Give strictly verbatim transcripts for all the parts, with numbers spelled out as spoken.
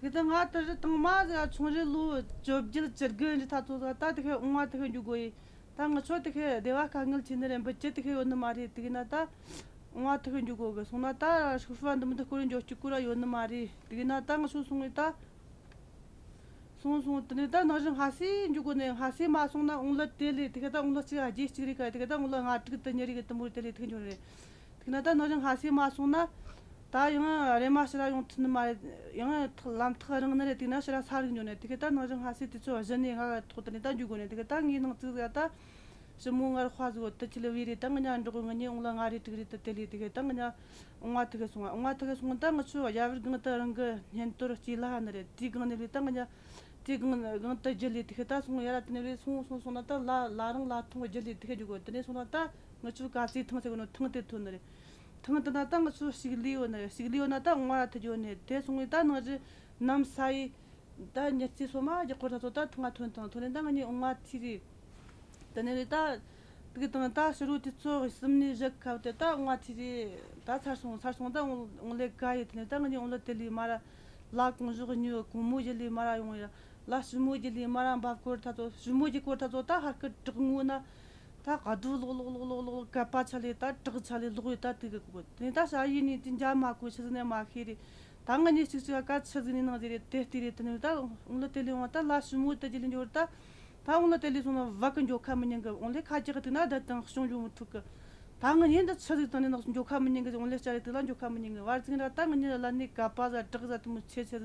དེ་ད་ང་དེ་རུ་དང་མ་ཟིག་ཆུང་རི་ལོ་བཅོ་བརྒྱད་བཅུ་དགུ་རེད། ད་ཚོ་ད་དེ་ཁའི་ཨོང་བ་དེ་ཁའི་འཇུག་གོ་ཡི། ད་ང་ཆོ་དེ་ཁའི་སྡེ་བ་དཀའ་ངལ་ཆེ་ནི་རེད། འབུད་རྒྱུ་དེ་ཁའི་ཡོད་ནི་མ་རེད། དེ་གི་ན་ད་ཨོང་བ་དེ་ཁའི་འཇུག་གོ་གི་སོང་ན། ད་ཧྲུག་ཧྥ་འདི་མི་འདི་སྐོར་ར་འཇོག་རྒྱུ་ཀུ་ར་ཡོད་ནི་མ་རེད། དེ་གི་ན་ད་ང་ཆོ་སོང་ངི་ད། སོང་སོང་། དེ་ནས་ད་ནང་བཞིན་སྔ་སེ་འཇུག་གོ་ནས། སྔ་སེ་མ་སོང་ན་ཨོང་ལི་དེ་ལས་དེ་ཁ་ད་ཨོང་ལི་གཅིག་ག་རྗེས་གཅིག་རེད་ཀ། དེ་ཁ་ད་ཨོང་ལི་ལྔ་དྲུག་དེ་ཉི་རེ་གི་དུམ་བུར་དེ་ལས་དེ་ཁ་འཇོག་རེད། དེ་ན་ད་ནང་བཞིན་སྔ་སེ་མ་སོང་ན། ད་ཡང་རེ་མ་ཕྱི་ར་ཡོང་ཐུབ་ནི་མ་རེད། ཡང་ཐག་ལམ་ཐག་རིང་ནི་རེད། དེ་ན་ཕྱི་ར་ས་རུག་འགྱོ་ནས། དེ་ཁ་ད་ནང་བཞིན་སྔ་སེ་དུས་ཚོད་གཞི་ནས་ང་ག་ཐོག་དེ་ནས་ད་འཇུག་གོ་ནས། དེ་ཁ་ད་ངའི་ནང་ཙིག་ཟིག་ད་ཞི་མོ་ངར་དཔའ་ཟིག་ཡོད། དེ་ཁྱི་ལི་བི་རེད། ད་ང་ཉ་འགྲོགས་ང་ཉེ་ཨོང་ལི་ལྔ་རེ་དྲུག་རེ་ད་དེ་ལས་དེ་ཁ་ད་ང་ཉ་ཨོང་བ་དེ་ཁ་སོང་། ཨོང་བ་དེ་ཁ་སོང་ད་ང་ཆོ་རྒྱ་བལ་སྒང་དུ་རང་གི་སྙན་ཐོར་སྐྱེས་ལ་ཧ་ནི་རེད། དེའི་སྒང་ནས་ལས་ད་ང་ཉ་དེའི་སྒང་སྒང་དུ་རྒྱུ་ལས་དེ་ཁ་ད་སོང་། ཡ་ར་དེ་ནས་ལས་སོང་སོང་སོང་ན་ད་ལ་ལ་རང་ལ་ཐོང་རྒྱུ་ལས་དེ་ཁ་འཇུག་གོ། དེ་ནས་སོང་ན་ད་ང་ཆོ་ག་ཚོད་ཐང་ཟེར་གོ་ནོ་ཐང་དེ་ཐོན་ནི་རེད། ཐང་དེ་ན་ད་ང་ཆོ་ཞིག་ལས་ཡོད་ནི་རེད། ཞིག་ལས་ཡོད་ན་ད་ཨོང་བ་ར་ཐུག་ཡོད་ནི་དེ་སོང་ངས་ད་ནང་བཞིན་ནམ་ས་ཡི་ད་ཉི་ཚེ་སོ་མ་རྒྱག་སྐོར་ད་ཚོ་ད་ཐང་ང་ཐོན་ཐང་ཐོན་ནས་ད་ང་ཉེ་ཨོང་བ་ཐི་རེད། དེ་ནས་རེད་ད། དེ་གི་དང་ད་ཕྱི་རུ་དུས་ཚོད་གསུམ་ནས་བཞི་ཁ་དེ་ད་ཨོང་བ་ཐི་རེད། ད་ཚར་སོང་ཚར་སོང་། ད་ཨོང་ཨོང་ལི་ག་ཡོད། དེ་ནས་ད་ང་ཉེ་ཨོང་ལི་དེ་ལས་མ་ར་ལ་གོང་ཞོག་ཉོ། གོང་མོ་རྒྱུ་ལས་མ་ར་ཡོང་ཡ། ལ་ཞི་མོ་རྒྱུ་ལས་མ་ར་འབབ་སྐོར་ད་ཚོ། ཞི་མོ་རྒྱུ་སྐོར་ད་ཚོ་ད་ཧར་སྐད་བྲག་ངོ་ན། ད་ག་དུ་ལོག་ལོག་ལོག་ལོག་ལོག་གད་པ་ཆ་ལས་ད་བྲག་ཆ་ལས་ལོག་ཡོད་ད་དེ་གི་གོ། དེ་ནས་ད་ཞ་ཡི་ནས་དེ་འཇའ་མ་གོ་ཆི་ཟིག་ནས་མ་ཤེས་རེད། ད་ང་ཉེ་གཅིག་གཅིག་ག་ཆི་ཟིག་ནས་ནང་ཟིག་རེད། དེ་ལྟས་རེད། དེ་ནས་ད་ཨོང་ལི་དེ་ལས་འོང་ད་ལ་ཞི་མོ་དེ་རྒྱུ་ལས་འཇོག་ད། ད་ཨོང་ལི་དེ་ལས་སོང་ན་བ་གི་འཇོ་ཁ་མི་ཉན་གི། ཨོང་ལི་ཁ་རྒྱག་གི་དུས་ན་ད་དང་ཤོང་འཇོ་མི་ཐུབ་གི། ད་ང་ཉེ་འདི་ཆི་ཟིག་དང་ནས་ནང་འཇོ་ཁ་མི་ཉན་གི། ཨོང་ལི་བཅར་རེད་དུས་ལ་འཇོ་ཁ་མི་ཉན་གི། བར་ཚིག་ར་ད་ང་ཉེ་ལ་ནས་གད་པ་ཟ་བྲག་ཟ་དེ་མོ་ཆེ་ཆེ་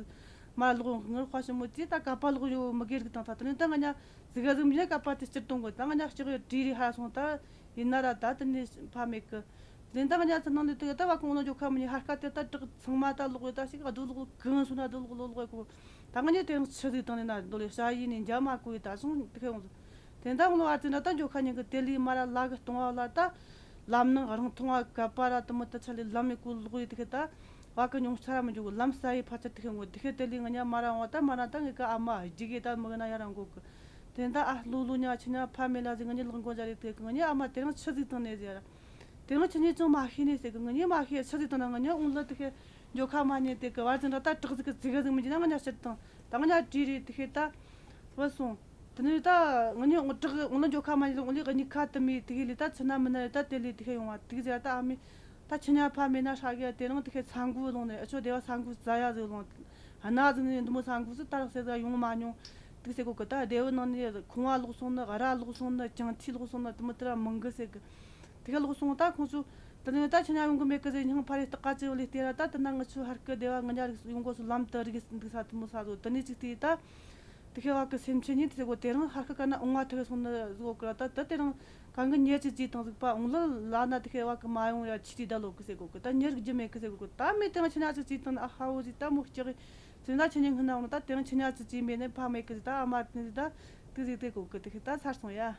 མ་ལོག་ངར་དཔའ་ཞི་མོ་དེ་ད་གད་པ་ལོག་ཡོ་མི་དགེ་རིག་དང་ད། དེ་ནས་ད་ང་ཉ་ཟིག་ག་ཟིག་མི་ཉན་གད་པ་དེ་སྤྱིར་གཏོང་གི། ད་ང་ཉ་ལྕགས་ཡོད་བྲིས་རེ་ཧ་སོང་ད། ཡིན་ན་ར་ད་དེ་ནས་ཕ་མེད་གི། དེ་ནས་ད་ང་ཉ་ཚ་ནང་ལས་དུ་ད་བ་གོང་ལ་འཇོ་ཁ་མི་ཉན། ཧར་ཁ་དེ་ད་བྲག་ཚང་མ་ད་ལོག་ཡོད་ད་ཞིག་ག་དུ་ལོག་གང་སོང་ན་དུ་ལོག་ལོག་ལོག་གོ། ད་ང་ཉེ་དེ་རིང་ཆི་ཟིག་དང་ནས་ན་འདོད་ལས་ཞ་ཡི་ནས་འཇའ་མ་གོ་ཡི་ད་སོང་དེ་ཁ་ཡོང་། དེ་ད་ངོ་བར་དེ་ན་ད་འཇོ་ཁ་ཉན་གི། དེ་ལས་མ་ར་ལ་གི་གཏོང་བ་ལ་ད་ལམ་ནང་རང་མཐོང་བ་གད་པ་ར་དུ་མི་ད་ཆ་ལས་ལམ་མི་གོ་ལོག་ཡི་དེ་ཁ་ད། བ་གི་ཉུང་ཆ་ར་མི་འཇུག་གི། ལམ་ས་ཡི་ཕ་ཆ་དེ་ཁ་ངོ་དེ་ཁ་དེ་ལས་ང་ཉ་མ་ར་འོང་ད་མ་ར་ད་ངེད་ཀ་ཨ་མ་ཧི་ཇི་གི་ད་མི་གི་ན་ཡ་རང་གོ་གི། དེ་ད་ཨ་ལོ་ལོ་ཉ་ཆི་ཉ་ཕ་མེད་ལ་ཟིག་ང་ཉེ་ལག་འགོ་འཇའ་རེ་དེ་གི། ང་ཉེ་ཨ་མ་དེ་རིང་ཆི་ཟིག་དང་ནས་ཟེར་ར། དེ་རིང་ཆི་ཉེ་ཅང་མ་ཤེས་ནས་ཟེར་གི། ང་ཉེ་མ་ཤེས་ཆི་ཟིག་དང་ན། ང་ཉེ་ཨོང་ལི་དེ་ཁ་འཇོ་ཁ་མ་ཉན་དེ་གི། བར་ཟིག་འདྲ་ད་བྲག་ཟིག་གི་ཟིག་ག་ཟིག་མི་འཇི་ན་ང་ཉ་ཕྱིར་དང་ད་ང་ཉ་བྲིས་རེ་དེ་ཁ་ད་བུད་སོང་། དེ་ནས་ད་ང་ཉེ་ཨོང་བྲག་ཨོང་ལི་འཇོ་ཁ་མ་ཉན་ལ་ཨོང་ལི་གི་གཉིས་ཁ་དུ་མི་དེ་གི་ལས་ད་ཆི་ན་མི་ན་རེ་ད་དེ་ལས་དེ་ཁ་ཡོང་བ་དེ་གི་ཟེར་ར། ད་ཨ་མས་ད་ཆི་ཉ་ཕ་མེད་ན་ཧྲ་གི། དེ་རིང་དེ་ཁ་ས་འགུལ་ལོང་ནས་ཨ་ཆོ་སྡེ་བ་ས་འགུལ་ཟ་ཡ་ཟིག་ལོང་། ཧ་ན་ཟིག་ནས་འདི་མོ་ས་འགུལ་ཟིག་ད་རག་ཟེར་ཟ་ཡོང་མ་མྱོང་། དེ་ཟེར་གོ་གི། ད་སྡེ་བ་ནང་ནས་ཁང་བ་ལོག་སོང་ནི། ར་ལོག་སོང་ནི། ཅང་ཐི་ལོག་སོང་ནི། དེ་མོ་དེ་ར་མང་གི་ཟེར་གི། དེ་ཁ་ལོག་སོང་ད་ཁོང་ཚོ་དེ་ནས་ད་ཆི་ཉ་ཡོང་གི་མེད་གི་ཟེར། སྙིང་ཕ་རེ་སྟག་ཀ་ཅི་བ་ལས་སྟེར་ར། ད་དེ་ན་ང་ཆོ་ཧར་གི་སྡེ་བ་ང་ཉ་རིག་ཡོང་གོ་སོ་ལམ་དུ་རིག་འདུག་ས་དེ་མོ་ས་ཟོ། དེ་ནས་ཅིག་དེ་ད། དེ་ཁའི་བ་གི་སེམས་ཅན་ཉིད་དེ་ཟེར་གོ། དེ་རིང་ཧར་ཁ་ག་ན་ཨོང་བ་ཐུག་སོང་ནི་ཟེར་གོ་གི་ར། ད་ད་དེ་རིང་གང་གི་ཉེ་ཅི་ཅི་དང་ཟིག་པ་ཨོང་ལི་ལ་ན་དེ་ཁའི་བ་གི་མ་ཡོང་ཡ་ཆི་དེ་ད་ལོ་གི་ཟེར་གོ་གི། ད་ཉེ་རིག་རྒྱུ་མེད་གི་ཟེར་གོ་གི། ད་མེད་དེ་རིང་ཆི་ཉ་ཅི་ཅི་དང་ཨ་ཧ་བོ་ཟིག་ད་མོ་སྐྱག་གི་ཟིན་ད་ཆི་ཉ་སྔུན་ན་འོང་ད་དེ་རིང་ཆི་ཉ་ཅི་ཅི་མེད་ནི་ཕ་མེད་གི་ཟིག་ད་ཨ་མ་དེ་ཟིག་ད་དེ་ཟིག་དེ་གོ་གི། དེ་ཁ་ད་ཚར་སོང་ཡ།